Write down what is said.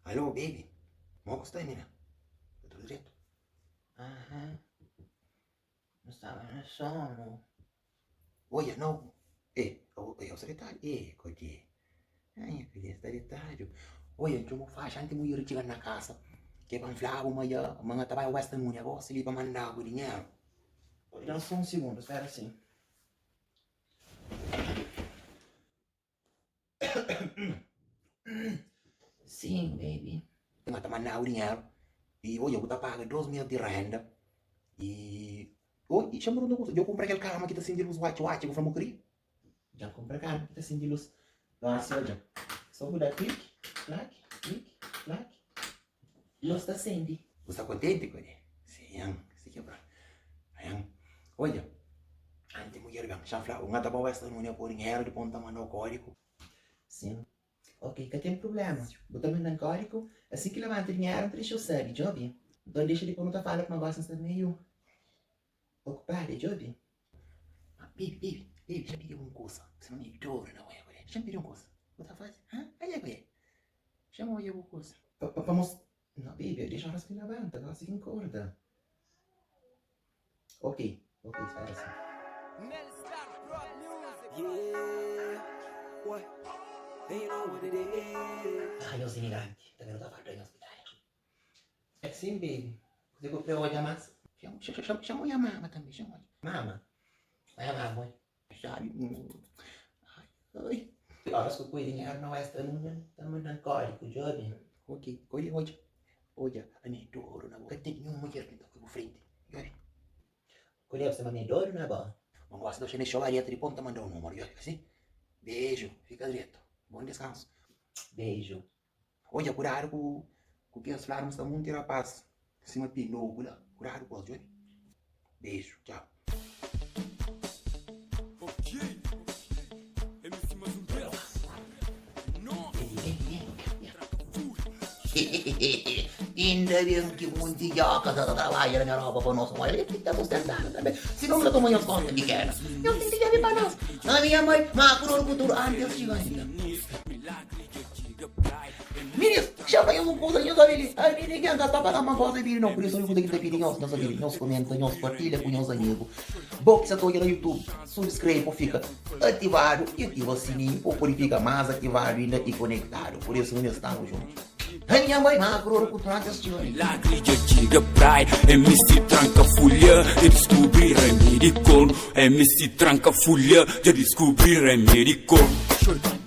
Alo, baby, mo ku sta, mina? Sta tudu dretu? Aha, N staba na sonu. Oia, nau, e, e, sta detadu? E, kodje, ai, kodje, sta detadu. Oia, nton bu faxi anti bu iri txiga na kasa, ke pa N fla-bu ma dja, ma N ta bai Western Union gosi li pa manda-bu dinheru. Da-m so un sigundu, spera sin. Sim, baby. N ta mandau dinheru i odja bu ta paga 2 mes di renda i oi i xa-m pergunta un kuza, dja bu kunpra kel kama ki ta sindi lus watxi-watxi ku fla ma bu kria? Dja N kunpra kama ki ta sindi lus. Gosi odja, so bu da kliki, klaki, kliki, klaki, lus ta sindi. Bu sta kontenti ku el? Sim, si ki é Odja, anti mudjer ben, xa-m fla-u, N ka ta ba Western Union pô dinheru, dipôs N ta manda-u kódigu. Sim. Ok, ka ten prubléma. Bu ta manda-m kódigu, asin ki labanta dinheru N ta dexa-u sabe, djobe. Nton dexa dipôs nu ta fala kuma gósi N sta meiu okupada, djobe. Ma baby, baby, baby, xa-m pidi-u un kusa, sima mi duru na bo, xa-m pidi-u un kusa. Bu ta faze? Ha? Odja ku el. Xa-m odja bu kusa. Pa, pa, pa mos. No, baby, dexa óras ki N labanta, gósi ki N korda. Ok, ok, spera si. Ah, nhos imigranti, tanbe nu ta farta nhos pitada. Sin, baby, kuze ku kre odja mas? Xa-m odja mama tanbe, xa-m odja. Mama, odja mama, oi. Xabi, ai, ai. Óras ku poi dinheru na Western Union, ta manda-m kódigu, djobe. Ok, odja, odja, odja, ami é dodu na bo. Ka ten ninhun mudjer ki ta poi bu frenti, djobe. Ku Deus, ma ami é dodu na bo. N gosta di oxa na xora, dipôs N ta manda-u númeru, djobe, asi? Beju, fika dretu, bon diskansu. Beju. Odja, kudadu ku ku kes fladu ma sta munti rapaz sima pilogu la, kudadu ku es djobe. Beju, txau. Inda ben ki munti djoka sa ta trabadja na Europa pa nos, olha ki ta sustentanu tanbe. Si no, nu ta toma nhos konta di keda. Nhos ten ki djobe pa nos. Na minha mai, ma ku dor ku tudu antis txiga inda. Minis, xa fla nhos un kuza, nhos obi li, ami ningen ka sta paga ma gosi biri no, pur isu un kuza ki N ta pidi nhos, nhos obi li, nhos komenta, nhos partilha ku nhos amigu, bo ki sa ta odja na YouTube, subskrebe pa fika ativadu i ativa sininhu pa bu pode fika mas ativadu inda i konektadu, pur isu minis stamu juntu. A minha mãe, ma ku ku trankas txiga li. Milagri dja txiga praia MC tranka fulha dja diskubri remedi kornu MC tranka fulha dja diskubri remedi kornu.